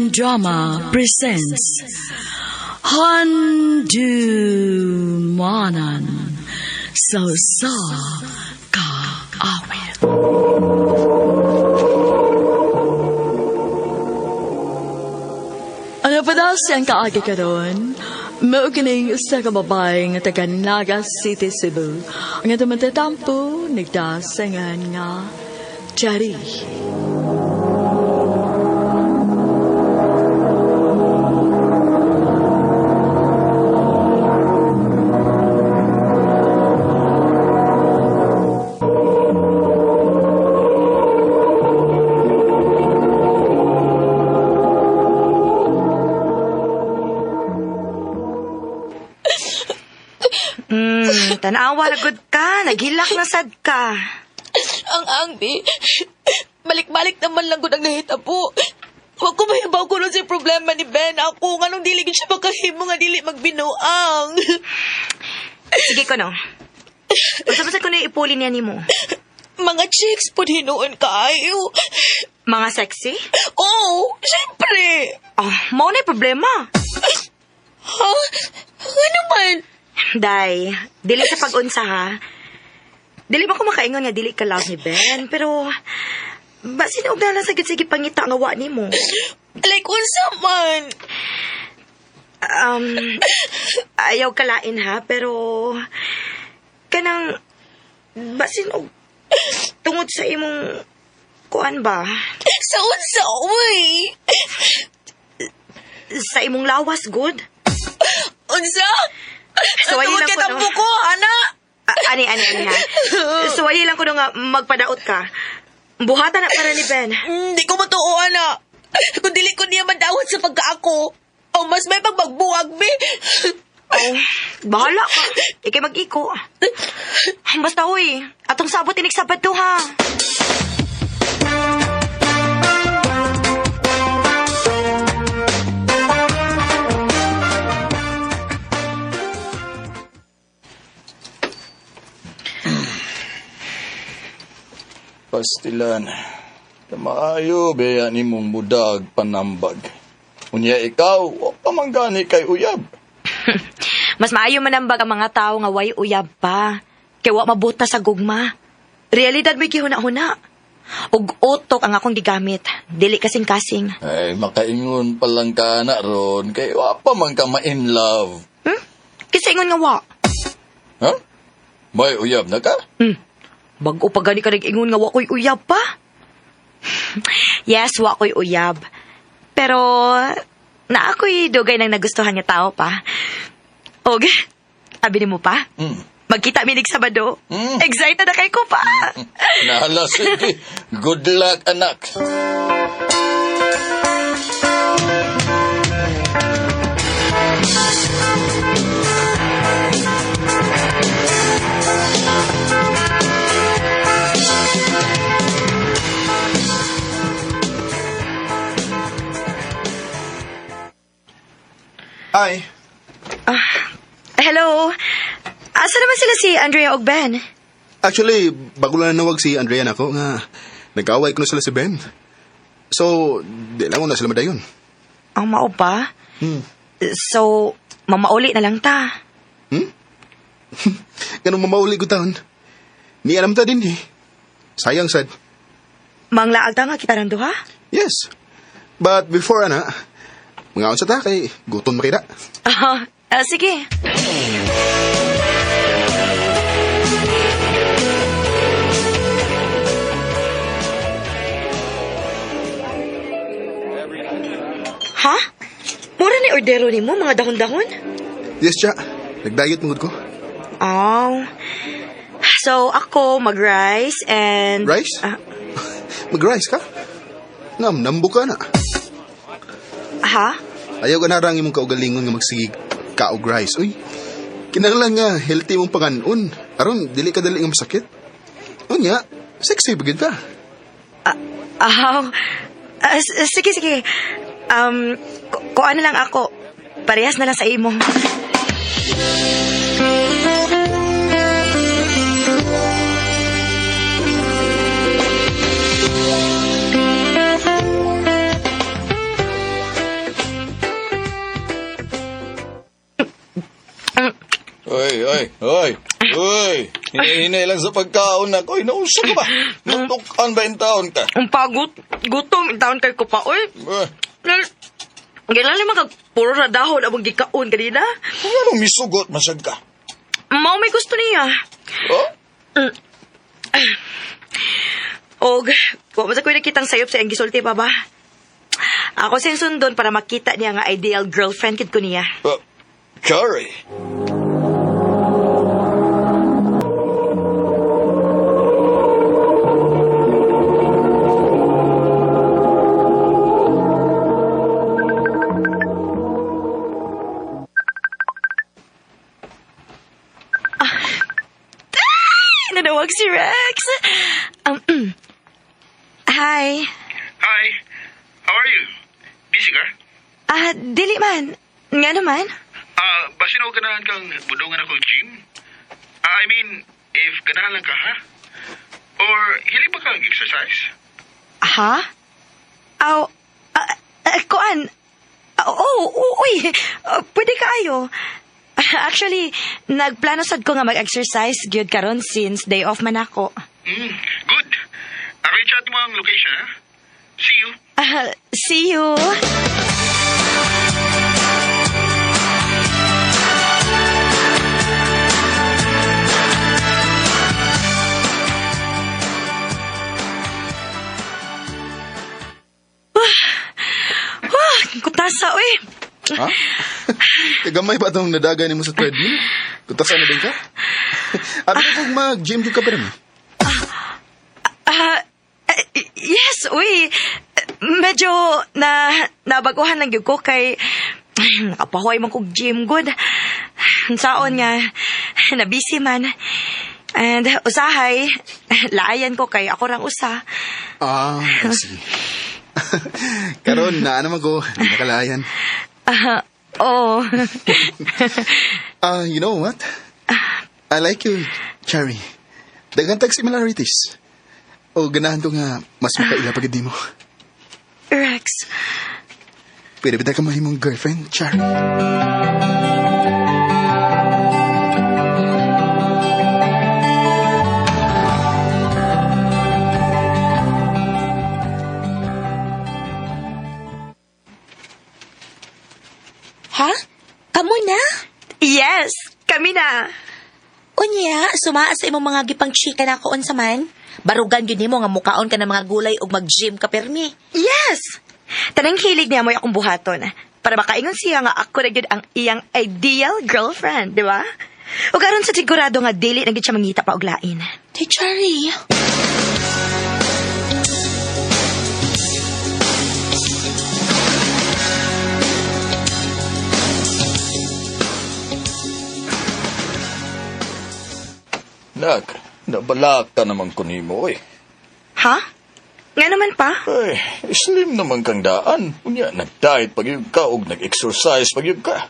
and Drama presents Handumanan sa Usa Ka Awit. Ano pa daw siyang kaagi karon? Mao kining usa ka babae nga taga Naga City, Cebu. Ang atong matatampo nagdasangan nga Cherry. Tanawa na gud ka. Naghilak na sad ka. Ang angbi, balik-balik naman lang gud ang nahitabo. Wa ko mahibaw ko sa problema ni Ben. Ako, nganong dili gid siya makahimo nga dili magbinuang. Sige ko no. Unsa ba sa kuno ipuli niya nimo? Mga chicks po hinuon kaayo. Mga sexy? Oo, syempre. Oh, mao na problema. Ha? Ano man? Day, dili sa pag-unsa ha. Dili ba ko makaingon nga dili ka love ni Ben, pero basin og na lang sa sige pangita nga wa nimo. Like, unsa man? Ayaw kalain ha, pero kanang basin og tungod sa imong kuan ba? Sa unsa, uy? Sa imong lawas good. Unsa? So, ayun Tungod lang kay ko, no? tampo ko, ana. Ani, ani, ani ha. Suwayi lang ko no nga magpadaot ka. Buhatan na para ni Ben. Hindi ko matuo, ana. Kung dili ko niya madawat sa pagkaako, o mas may pagmagbuwag, be. Oh, bahala ka. Ikay mag-iko. Basta huy, atong sabot inig Sabado ha. Pastilan. Maayo beya ni mong mudag panambag. Unya ikaw, wa pa man gani kay uyab. Mas maayo manambag ang mga tao nga way uyab pa. Kay wa mabuta sa gugma. Realidad may gihuna-huna. Ug utok ang akong gigamit. Dili kasing-kasing. Ay, makaingon pa lang ka na ron, kay wa pa man ka ma-in love. Hmm? Kinsa ingon nga wa? Ha? May uyab na ka? Bag-o pa gani ka nag-ingon nga wa ko'y uyab pa. Yes, wa ko'y uyab. Pero, na ako'y dugay nang nagustuhan nga tao pa. Og, abi nimo pa? Magkita mi nig Sabado. Excited na kay ko pa. Nahala, sige. Good luck, anak. Ay, Hello. Asa naman sila si Andrea og Ben? Actually, bago lang nanawag si Andrea nako nga nag-away ko na sila si Ben. So, di lang ko na sila madayon. Ang mao ba? So, mamauli na lang ta. Ganun mamauli ko taon. Ni alam ta din eh. Sayang sad. Manglaag ta nga kita nang duha? Yes. But before ana, mga unsa ta kay gutom makita. Sige. Ha? Mura ni ordero nimo mga dahon-dahon? Yes, cha. Nag-diet mangud ko. Oh. So, ako mag-rice and... Rice? Mag-rice ka? Nam, nambo ka na. Ha? Ayaw ka na rang imong kaugalingon nga magsigig ka og rice. Uy, kinahanglan nga healthy mong panganon. Aron, dili ka dali nga masakit. Unya, sexy ba gid ka? Oh. Sige, sige. Kuan na lang ako. Parehas na lang sa imo. Oy, oy, oy, oy. Hinahinay lang sa pagkaon na. Oy, nausa ka ba? Natukan ba yung taon ka? Ang pagod, gutom, taon kay ko pa, oy. Eh, Gailan naman kag puro ra dahon among gikaon kanina. kung anong misugot, masag ka. Mao may gusto niya. Oh? Og, wa man sa ko'y nakitang sayop sa iyang gisulti pa ba? Ako siyang sundon para makita niya nga ideal girlfriend kid ko niya. Sorry. Nanawag si Rex. Hi. Hi. How are you? Busy ka? Ah, dili man. Nga naman. Ah, basin ako ganahan kang budungan ako gym? Ah, I mean, if ganahan lang ka, ha? Or hilig ba kang exercise? Ha? Aw, kuan. Oh, oh, uy. Pwede kaayo. Actually, nagplano sad ko nga mag-exercise gyud karon since day off man ako. Good. Ako i-chat mo ang location, ha? See you. Ah, see you. Wah, kutasa, uy. Ha? Kagamay ba itong nadagay nimo sa treadmill? Kutasan na din ka? Abi ko kung mag-gym jud ka pa rin. Ah, yes, uy. Medyo na nabaguhan lang gyud ko kay nakapahuway man kog gym good. Saon nga na busy man. And usahay, laayan ko kay ako rang usa. Ah, I see. Karon na naman ko, di nakalayan. Ah, oh. Ah, you know what? I like you, Cherry. Daghan tag similarities. O ganahan ko nga mas makaila pagid nimo. Rex, Pwede ba ka mahimong girlfriend, Cherry? Ha? Kamo na? Yes, kami na. Unya, sumaa sa imong mga gipang chika na ako unsa man. Barugan gyud nimo nga mukaon ka ng mga gulay ug mag-gym ka permi. Yes. Tanang hilig niya mo'y akong buhaton. Para makaingon siya nga ako na gyud ang iyang ideal girlfriend, di ba? O karon sa sigurado nga dili na gyud siya mangita pa og lain. Tay Cherry. Nak, nabalak ka naman ko nimo, eh. Ha? Nga naman pa? Ay, slim naman kang daan. Unya, nag-diet pag yun ka og nag-exercise pag yun ka.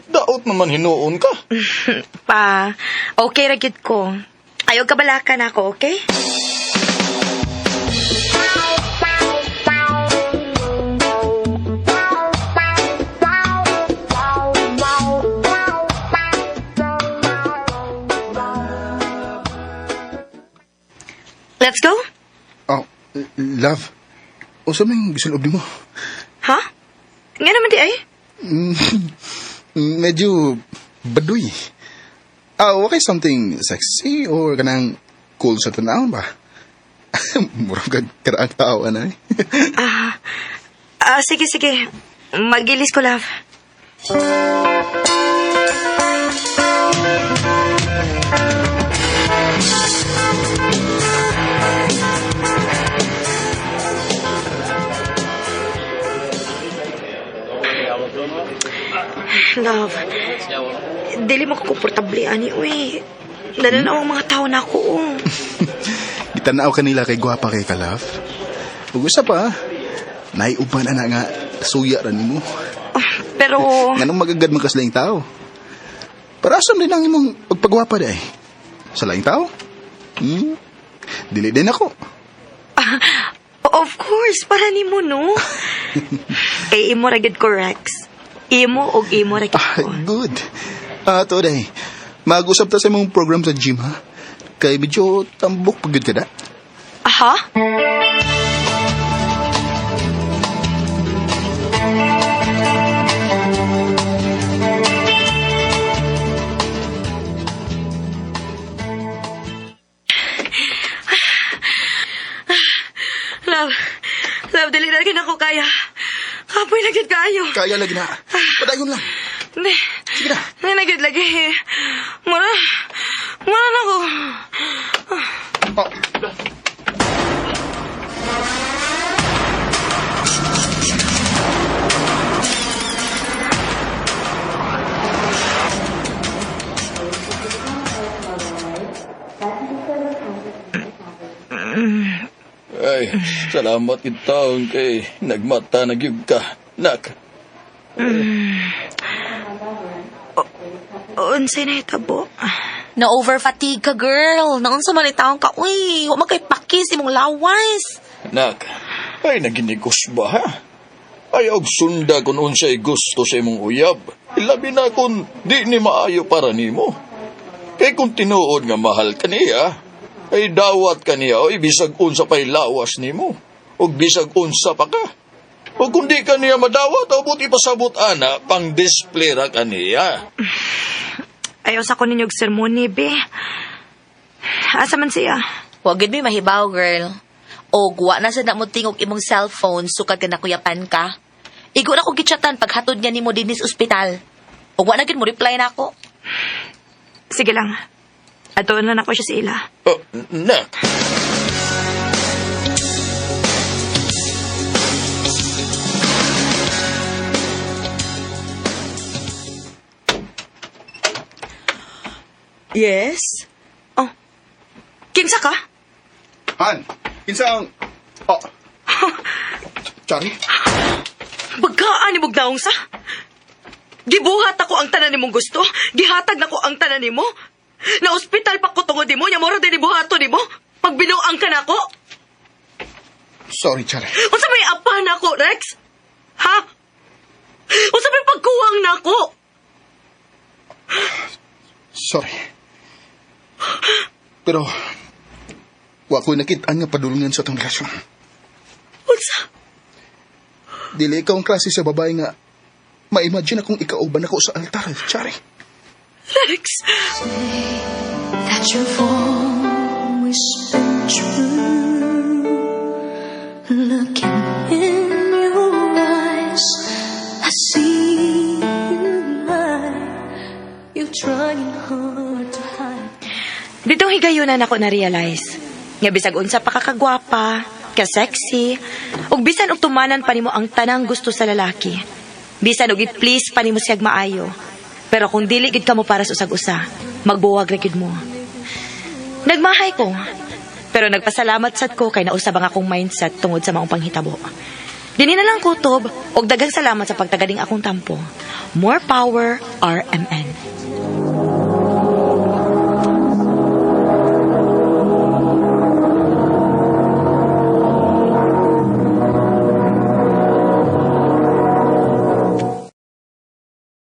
Daot naman hinuon ka. Pa, okay ra gyud ko. Ayaw kabalakan ako, okay? Let's go? Oh, love. Usa may gisulob nimo. Ha? Nga naman di ay? Medyo baduy. Ah, okay something sexy or kanang cool sa tanaw ba? Murag kag karaang tao ana. Eh. Ah, sige, sige. Magilis ko, love. Love, dili mo ko komportable ani, uy. Nananaw ang mga tao na ako, oh. Gitanaw kanila kay gwapa kay ka, love. Ug usa pa, naiuban ana nga suya ra nimo. Ah, pero, Nganong magagad man ka sa laing tao? Para asam din ang imong pagpagwapa day. Sa laing tao? Hmm? Dili din ako. Of course, para nimo, no? Kay imo ra gyud ko, Rex. Imo og imo ra gyud Ah, ko. good. Ah, to day. Mag-usap ta sa imong program sa gym, ha? Kay medyo tambok pag ka da. Aha? Love, love, dali na rin ako kaya. Kapoy na gid kaayo. Kaya lagi na. Padayon lang. Hindi. Sige na. Hindi na gid lagi. Mura, mura na ko. Oh. Ay, salamat itaon kay nagmata na gyud ka. Nak, Unsay na hitabo? Na over fatigue ka, girl. Naunsa man taon ka. Uy, wa man kay pakis imong lawas. nak. Ay, naginigos ba ha? Ay, og sunda kung unsay gusto sa imong uyab. Ilabi na kung di ni maayo para nimo. Kay kung tinuod nga mahal ka niya, ay dawat ka niya, oy, bisag unsa pa'y lawas nimo. Og bisag unsa pa ka. O kung di ka niya madawat, o buti pasabot ana, pang display ra ka niya. Ayaw sa ko ninyo og sermon ni be. Asa man siya? Wa gid mi mahibaw, girl. Og wa na sad na mo tingog imong cellphone sukad ka nakuyapan ka. Igo na ko gitchatan paghatod niya nimo dinhi sa ospital. Og wa na gid mo reply na ako. Sige lang. Atuon na nako siya sa ila. Oh, nak. Yes? Oh. Kinsa ka? Han, kinsa ang... Oh. Chari? Pagkaan ni Bugnaong sa? Gibuhat ako ang tanan nimong gusto. Gihatag nako ang tanan nimo. Na ospital pa ko tungod nimo, nya moro din ibuhato nimo. Pagbinuang ka nako. Sorry, Chari. Unsa may apa nako, Rex? Ha? Unsa may pagkuwang nako? Sorry. Pero, wa ko'y nakitaan nga padulungan sa itong relasyon. Unsa? Dili ikaw ang klase sa babae nga ma-imagine akong ikauban ako sa altar, Chari. Rex, That you've always been true. Looking in your eyes, I see you lie. You're trying hard to hide. Ditong higayunan ako na-realize. Nga bisag unsa pa ka kagwapa, ka sexy, ug bisan og tumanan pa nimo ang tanang gusto sa lalaki. Bisan og i-please pa nimo siyag maayo. Pero kung dili gid kamo para sa usag-usa, magbuwag ra gid mo. Nagmahay ko. Pero nagpasalamat sad ko kay nausab ang akong mindset tungod sa maong panghitabo. Dini na lang kutob og daghang salamat sa pagtagaling akong tampo. More power, RMN.